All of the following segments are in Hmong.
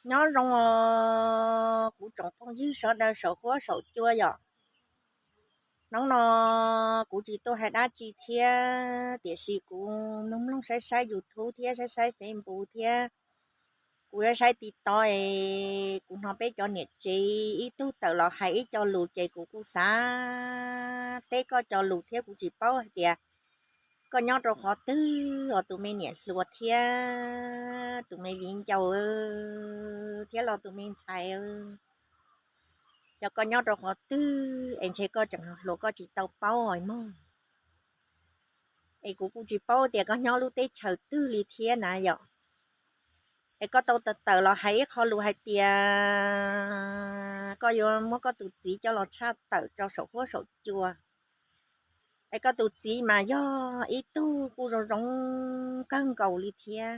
Nyob zoo kuv tsoom phooj ywg sawv daws saum huab saum cua yom. Hnub no kuv tsis tuaj hais dab tsi thiab, tiam sis kuv mloog mloog saib saib YouTube thiab saib saib Facebook thiab kuv saib saib TikTok es kuv hnov peb cov niam tsev ib tug tawm los hais ib co lus ces kuv kuj xav teb koj cov lus thiab. Kuv tsis paub hais tias koj nyob rau qhov twg os tus me niam hluas thiab tus me viv ncaus thiab los tus me ntxhais, ces koj nyob rau qhov twg es ntshe koj tseem hluas koj tsis tau paub mog. Es kuv kuj tsis paub tias koj nyob lub teb chaws twg li thiab na yom. Es koj tau tawm los hais ib qho lus hais tias koj yuav muab koj tus txiv coj los tshaj tawm rau saum huab saum cua. Es koj tus txiv mas yog ib tug kuj zoo zoo kawg nkaus li thiab.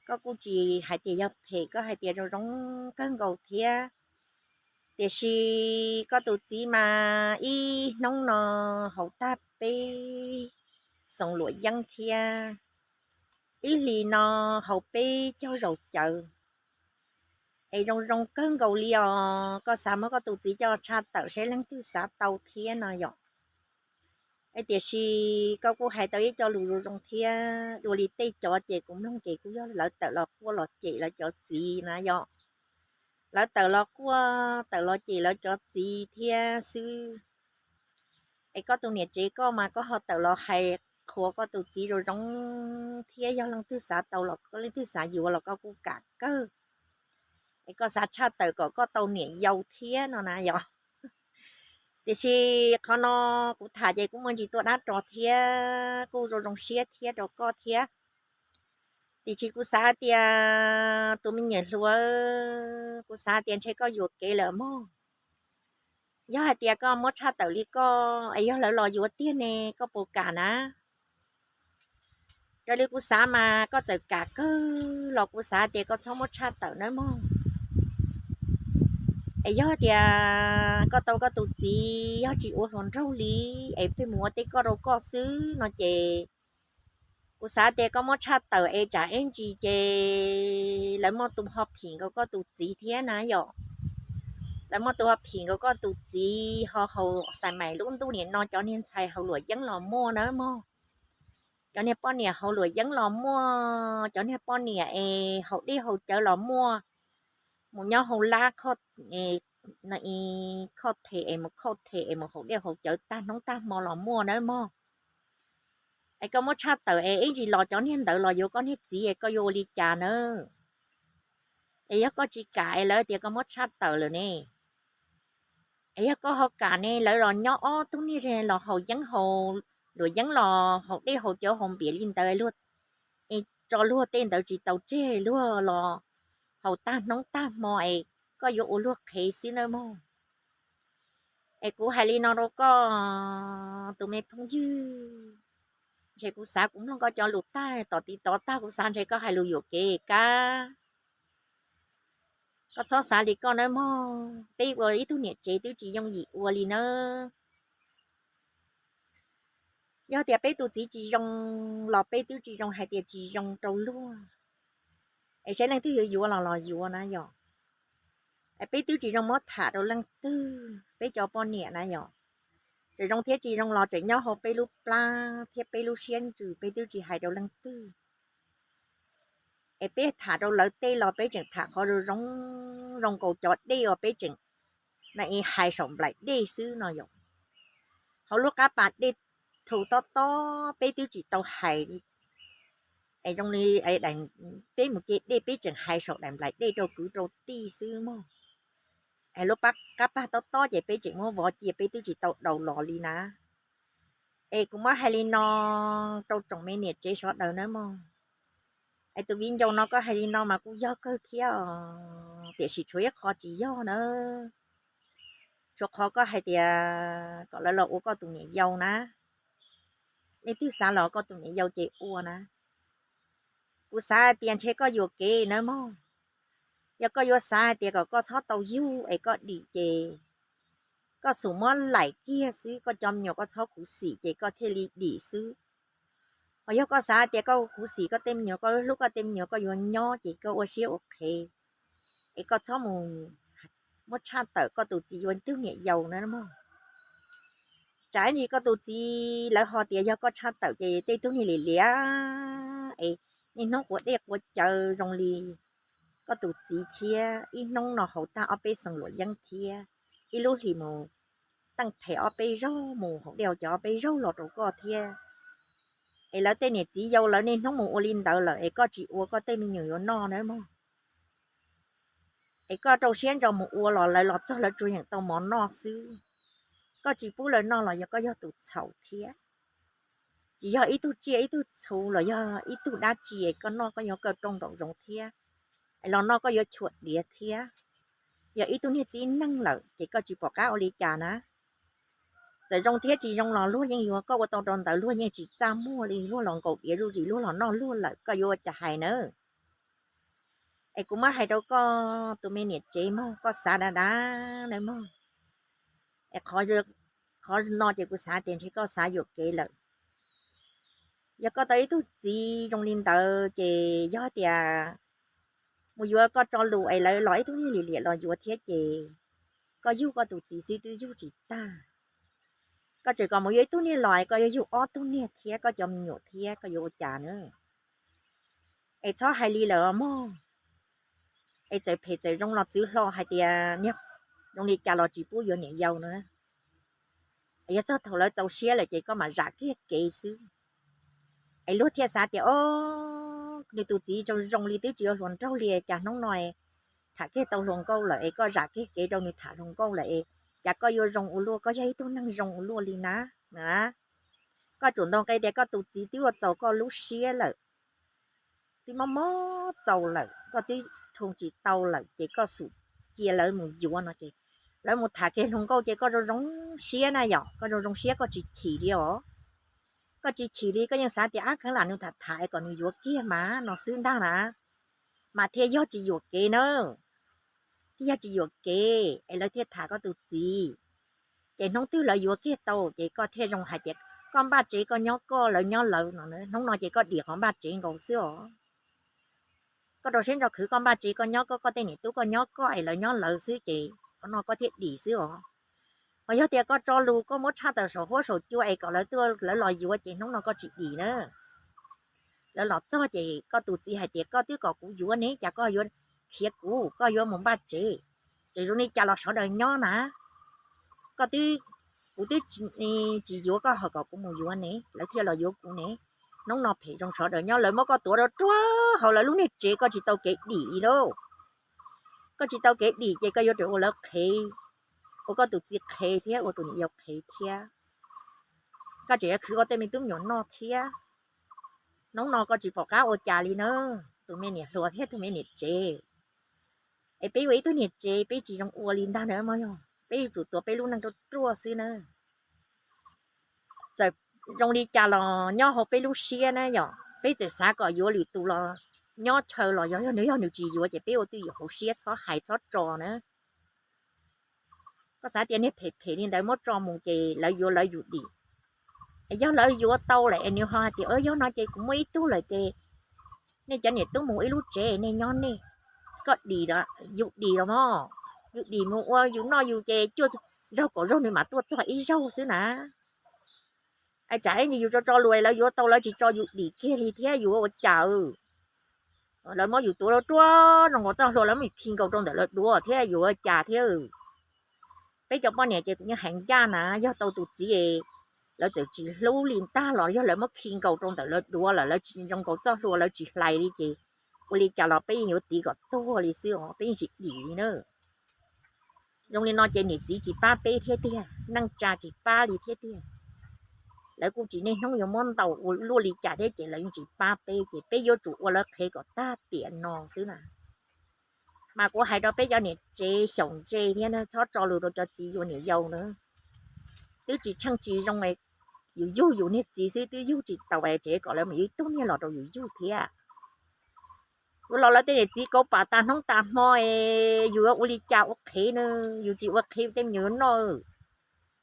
Koj kuj tsis hais tias yog phem, koj hais tias zoo zoo kawg nkaus thiab. Tiam sis koj tus txiv mas ib hnub no haus tag peb xoo luam yeeb thiab ib hlis no haus peb caug zaus cawv. Es zoo zoo kawg nkaus li os, koj xav muab koj tus txiv coj tshaj tawm seb leej twg xav tau thiab no yom. Es tiam sis koj kuj hais tau ib co lus zoo zoo thiab, dua li tej cov ces kuv mloog ces kuj yog lawv tawm los quaj los cem lawv cov txiv na yom. Lawv tawm los quaj tawm los cem lawv cov txiv thiab xwb. Es koj tus niam tsev koj mas koj ho tawm los hais qhuas koj tus txiv zoo zoo thiab, yog leej twg xav tau los leej twg xav yuav los koj kuj kam kawg. Es koj xav tshaj tawm kom koj tau niam yau thiab no na yom. Tiam sis qhov no kuv tham ces kuj muaj ntsis tuaj dab ros thiab kuj zoo zoo siab thiab rau koj thiab. Tiam sis kuv xav hais tias tus me nyuam hluas, kuv xav hais tias ntshe koj yuam kev lawm mog. Yog hais tias koj muab tshaj tawm li koj es yog lawv los yuav tiag ne koj puas kam na? Raws li kuv xav mas koj txawm kam kawg los kuv xav hais tias koj txhob muab tshaj tawm nawb mog. Es yog tias koj tau koj tus txiv yog tsis ua hluas nraug li es pheej mus ua tej koj rau koj xwb no ces kuv xav tias koj muab tshaj tawm es tsam ib ntsis ces lawv muaj tus ho phim nkaus koj tus txiv thiab na yom. Lawv muaj tus ho phim nkaus koj tus txiv ho haus xais mais lub ntuj niam no cov niag ntxhais haus luam yeeb los muaj nawb mog. Cov niag poj niam haus luam yeeb los muaj, cov niag poj niam es haus dej haus cawv los muaj, mus nyob hauv lab khoj them es mus khoj them es mus haus dej haus cawv tag hnub tag hmo los muaj nawb mog. Es koj muab tshaj tawm es ib ntsis los cov niag ntawd los yuav koj niag txiv es koj yuav ua li cas nawb? Es yog koj tsis kam es lawv tias koj muab tshaj tawm lawm ne, es yog koj ho kam ne, lawv los nyob ob tug niag los haus yeeb haus luam yeeb los haus dej haus cawv haus npias li ntawd, luag tso luag tej ntawd tsis tau tseg, luag los haus tag hnub tag hmo es koj yuav ua luag qhev xwb nawb mog. Es kuv hais li no rau koj tus me phooj ywg, ntshe kuv xav kuv mloog koj cov lus tag tom TikTok tag kuv xav ntshe koj hais lus yuam kev kab. Koj txhob xav li koj nawb mog, peb ua ib tug niam tsev twb tsis yooj yim ua li nawb. Yog tias peb tus txiv tsis zoo los peb twb tsis zoo hais tias tsis zoo rau luag, es saib leej twg yuav yuav los los yuav na yom. Es peb twb tsis zoo muab tham rau leej twg, peb cov poj niam na yom. Tseem zoo thiab tsis zoo los tseem nyob hauv peb lub plab thiab peb lub siab ntsws, peb twb tsis hais rau leej twg. Es peb tham rau lawv tej los peb tseem tham qhov zoo zoo, zoo nkaus cov dej uas peb tseem hais saum nplaim dej xwb no yom. Hauv lub qab pas dej thu tob tob peb twb tsis tau hais li. Es zoo li peb mus ce dej peb tseem hais saum daim nplaim dej rau kwv rau tij xwb mog. Es lub qab pas tob tob ces peb tseem muab vov cia peb twb tsis tau daus los li na. Es kuv muab hais li no rau tsoom me niam tsev sawv daws nawb mog. Es tus viv ncaus no koj hais li no mas kuj yog kawg thiab os, tiam sis tshuav ib qho tsis yog nawb. Tshuav qhov koj hais tias kom lawv los ua koj tus niam yau na. Leej twg xav los koj tus niam yau ces ua na. Kuv xav hais tias ntshe koj yuam kev nawb mog. Yog koj yuav xav hais tias kom koj txhob tau yug es koj dim ces koj xum muab laim kiag xwb, koj cov me nyuam koj txhob khuv xim ces koj thiaj li dim xwb. Ho yog koj xav hais tias koj khuv xim koj tej me nyuam, koj hlub koj tej me nyuam, koj yuav nyob ces koj ua siab ua qhev. es koj txhob mus muab tshaj tawm koj tus txiv yuav tug niam yau na mog. Tsam ib ntsis koj tus txiv lawv ho tias yog koj tshaj tawm ces tej tug niag lim liam es niaj hnub quav dej quav cawv zoo li koj tus txiv thiab, ib hnub no haus tag ob peb xees luam yeeb thiab, ib lub hlis mus teej them ob peb zaug, mus haus dej haus cawv ob peb zaug los rau koj thiab. Es lawv tej niam txiv yau lawv niaj hnub mus ua li ntawd lawm es koj tsis ua koj tej me nyuam yuav noj na mog. Es koj rau siab ntso mus ua los lawv los txog lawv tsuas yeem tau mov noj xwb. Koj tsis pub lawv noj los yog koj yog tus txhaum thiab. Tsis yog ib tug tsiaj ib tug txhu los yog ib tug dab tsi es koj noj koj yuav kaw rooj nraum zoov thiab, es los noj koj yuav chua diav thiab. Yog ib tug niag tib neeg lawm ces koj tsis pom qab ua li cas na. Txawm zoo thiab tsis zoo los luag yeej yuav koj ua tau rau ntawd, luag yeej tsis txaj muag li, luag los nkaum diav zuj zus luag los noj luag lawm, koj yuav ua cas hais na. Es kuv muab hais rau koj tus me niam tsev mog, koj xav dav dav na mog. Es qhov no ces kuv xav tias ntshe koj xav yuam kev lawm. Yog koj tau ib tug txiv zoo li ntawd ces yog tias mus yuav koj tso lus es lawv los ib tug niag lim liam los yuav thiab ces koj yug koj tus txiv xwb twb yug tsis tag. Koj tseem kom mus yuav ib tug niag los es koj yuav yug ob tug niag thiab koj cov me nyuam thiab koj yuav ua cas na. Es txhob hais li lawm mog. Es txawm phem txawm zoo los txwv hlo hais tias niag zoo li cas los tsis pub yuav niam yau na. Yog txog thaum lawv txaus siab lawm ces koj mam zam kiag kev xwb. Es luag thiaj xav tias o, nws tus txiv zoo zoo li twb tsis ua hluas nraug li cas hnub no tham kiag tau hluas nkauj lawm es koj zam kiag kev rau nws tham hluas nkauj lawm es cas koj yuav zoo ua luaj, koj yog ib tug neeg zoo ua luaj li na. Koj tsum ntoo qe tias koj tus txiv twb ua txaus koj lub siab lawm, twb mob mob txaus lawm, koj twb thoo tsis tau lawm ces koj xum cia lawv mus yuav no ces lawv mus tham kiag hluas nkauj ces koj zoo zoo siab na yom, koj zoo zoo siab koj tsis chim li os. Koj tsis chim li koj yeej xav tias ab kheev lam nws tham tham es kom nws yuav kiag mas no xwb ntag na. Mas thiaj yog tsis yuam kev na, thiaj yog tsis yuam kev es lawv thiaj tham koj tus txiv. Ces hnub twg lawv yuav kiag tau ces koj thiaj zoo hais tias koj npaj tsev koj nyob koj lawv nyob lawv no, hnub no ces koj dim qhov npaj tsev nkaus xwb os. Koj rau siab ntso khwv koj npaj tsev koj nyob koj, koj tej niam tub koj nyob koj es lawv nyob lawv xwb ces qhov no koj thiaj dim xwb os. Ho yog tias koj tso lus koj muab tshaj tawm saum huab saum cua es kom lawv tuaj lawv los yuav ces hnub no koj tsis dim na. Lawv los txog ces koj tus txiv hais tias koj twb kom kuv yuav ne, cas koj yuav khiav kuv, koj yuav mus npaj tsev, tseem zoo li cas los sawv daws nyob na. Koj twb, kuv twb tsis yuav koj ho kom kuv mus yuav ne, lawv thiaj los yuav kuv ne. Hnub no phem zoo sawv daws nyob, lawv muab koj tuav rau ruag hauv lawv lub niag tsev koj tsis tau kev dim li lauj. Koj tsis tau kev dim ces koj yuav tsum ua lawv qhev, ua koj tus txiv qhev thiab ua tus niam yau qhev thiab. Koj tseem yuav khwv koj tej me tub me nyuam noj thiab. Hnub no koj tsis pom qab ua cas li na, tus me niam hluas thiab tus me niam tsev. Es peb ua ib tug niam tsev peb tsis zoo ua li ntag na mog, peb yuav tsum tuav peb lub neej ruaj ruaj xwb na. Txawm zoo li cas los nyob hauv peb lub siab na yom, peb txawm xav kom yuav lwm tus los nyob chaw los yog, yog nws, yog nws tsis yuav ces peb ua twj ywm hauv siab txhob hais txhob tso na. Koj xav tias niag phem phem li ntawd muab tso mus ces lawv yuav lawv yus dim. Es yog lawv yuav tau lawm es nws ho hais tias yog no ces kuv muaj ib tug lawm ces nej cov niam tub mus ib lub tsev nej nyob nej. Koj dim, yus dim los mog, yus dim mus ua yus noj yus ces cuaj zaug kaum zaug nws mam tuaj txog ib zaug xwb na. Es tsam ib ntsis yus tso tso lus lawv yuav tau lawv tsis tso yus dim kiag li thiab yus ua cas. Lawv muab yus tuav ruaj ruaj zoo nkaus txoj hlua, lawv muab yus khi nkaus rau ntawm lawv duav thiab yus ua cas thiab. Peb cov poj niam ces kuv yeej hais ncaj na, yog tau tus txiv lawv txawm tsis hlub li ntag los yog lawv muab khi nkaus rau ntawm lawv duav lawm, lawv tsis zoo nkaus txoj hlua lawv tsis hlais li ces ua li cas los peb yeej yuav tiv kom tuag li xwb os, peb yeej tsis dim li na. Zoo li no ces niam txiv tsis pab peb thiab tiag, neej tsa tsis pab li thiab tiag. Lawv kuj tsis niaj hnub yuav muab ntaus ua luaj li cas thiab ces lawv yeej tsis pab peb ces peb yuav tsum ua lawv qhev kom tag tiam no xwb na. Mas kuv hais rau peb cov niam tsev xyaum ntse thiab na, txhob tso lus rau cov txiv yuav niam yau na. Twb tsis tsheej tsis zoo, yus yug yus niag txiv xwb twb yug tsis tau es tseem kom lawv mus yuav ib tug niag los rau yus yug thiab. Yuav los lawv tej niam txiv kauv pam tas hnub tas hmo es yus yuav ua li cas ua qhev na, yus tsis ua qhev tej me nyuam yuav noj,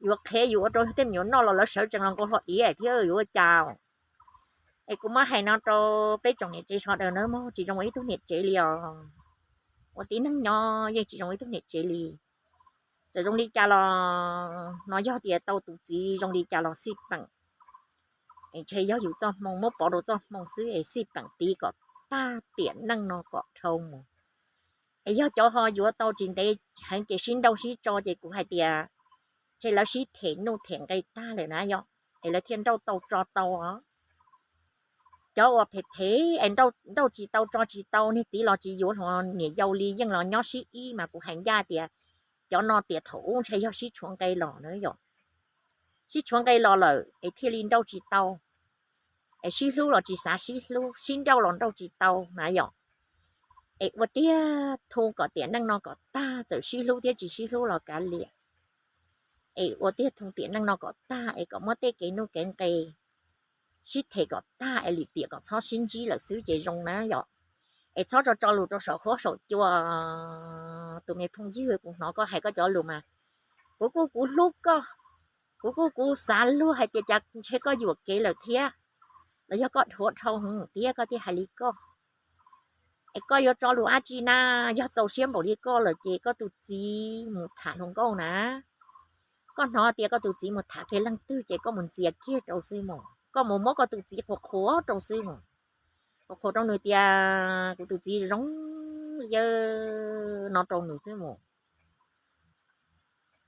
yus ua qhev yus ua rau tej me nyuam noj los lawv sawv tsees los nkaus hlo diav thiab yuav ua cas. Es kuv muab hais no rau peb tsoom niam tsev sawv daws na mog, tsis zoo ib tug niam tsev li os. ua tib neeg nyob yeej tsis zoo ib tug niam tsev li. Txawm zoo li cas los no yog tias tau tus txiv zoo li cas los xij peem. Ntshe yog yus txoj hmoo, muab pov rau txoj hmoo xwb es xij peem tiv kom tag tiam neej no kom dhau mus. Es yog cov ho yuav tau tsis ntev heev ces sib nrauj sib tso ces kuv hais tias ntshe lawv sib them nuj them nqi tag lawm na yom, es lawv thiaj nrauj tau tso tau os. Cov uas phem phem es nrauj tsis tau tso tsis tau, niag txiv los tsis yuav hluas niam yau li, yeej los nyob sib ib mas kuv hais ncaj tias cov no tias thaum ub ntshe yog sib tshuav nqi los na yom. Sib tshuav nqi los lawm es thiaj li nrauj tsis tau, es sib hlub los tsis xav sib hlub, sib nrauj los nrauj tsis tau na yom. Es ua tiag thu kom tiam neej no kom tag, txawm sib hlub thiab tsis sib hlub los kav liam. Es ua tiag thu tiam neej no kom tag es kom muab tej kev nuj kev nqi sib them kom tag es lim tiam kom txhob sib ntsib lawm xwb ces zoo na yom. Es txhob tso tso lus rau saum huab saum cua. Tus me phooj ywg, kuv hnov koj hais koj cov lus mas kuv kuj kuv hlub koj, kuv kuj kuv xav luag hais tias cas ntshe koj yuam kev lawm thiab, los yog koj dhuav dhau heev thiab koj thiaj hais li koj. Es koj yuav tso lus dab tsi na? Yog txaus siab npaum li koj lawm ces koj tus txiv mus tham hluas nkauj na. Koj hnov tias koj tus txiv mus tham kiag leej twg ces koj mus ntxias kiag rau xwb mus, koj mus muab koj tus txiv qhuas qhuas rau xwb mus. Qhuas qhuas rau nws tias kuv tus txiv zoo li no rau nws xwb mus.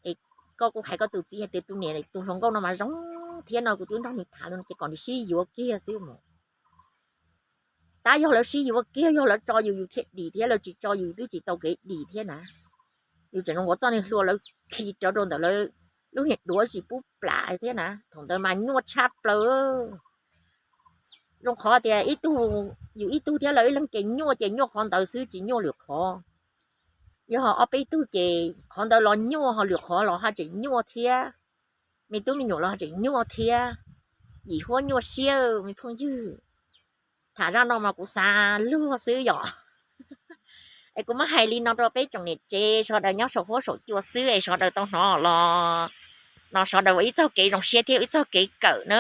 Es koj kuj hais koj tus txiv hais tias tus niam tus hluas nkauj no mas zoo thiab no, kuv twb nrog nws tham los ces kom nws sib yuav kiag xwb mus. Tab yog lawv sib yuav kiag, yog lawv tso yus yus thiaj dim thiab, lawv tsis tso yus twb tsis tau kev dim thiab na. Yus tseem zoo ua txoj niag hlua lawv khi rau rau ntawm lawv lub niag duav tsis pub plam thiab na, thaum ntawd mas nyuaj tshaj plaws. Zoo qhov tias ib tug, yus ib tug thiab lawv ib leeg ces nyuaj ces nyuaj qhov ntawd xwb tsis nyuaj lwm qhov. Yog ob peb tug ces qhov ntawd los nyuaj ho lwm qhov los ho tseem nyuaj thiab. Me tub me nyuam los ho tseem nyuaj thiab. Yim huab nyuaj siab me phooj ywg. Tham zaj no mas kuv xav luag xwb yom. Es kuv muab hais li no rau peb tsoom niam tsev sawv daws nyob saum huab saum cua xwb es sawv daws tau hnov los no sawv daws ua ib txoj kev zoo siab thiab ib txoj kev kawm na.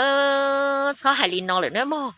Txhob hais li no lawm na mog.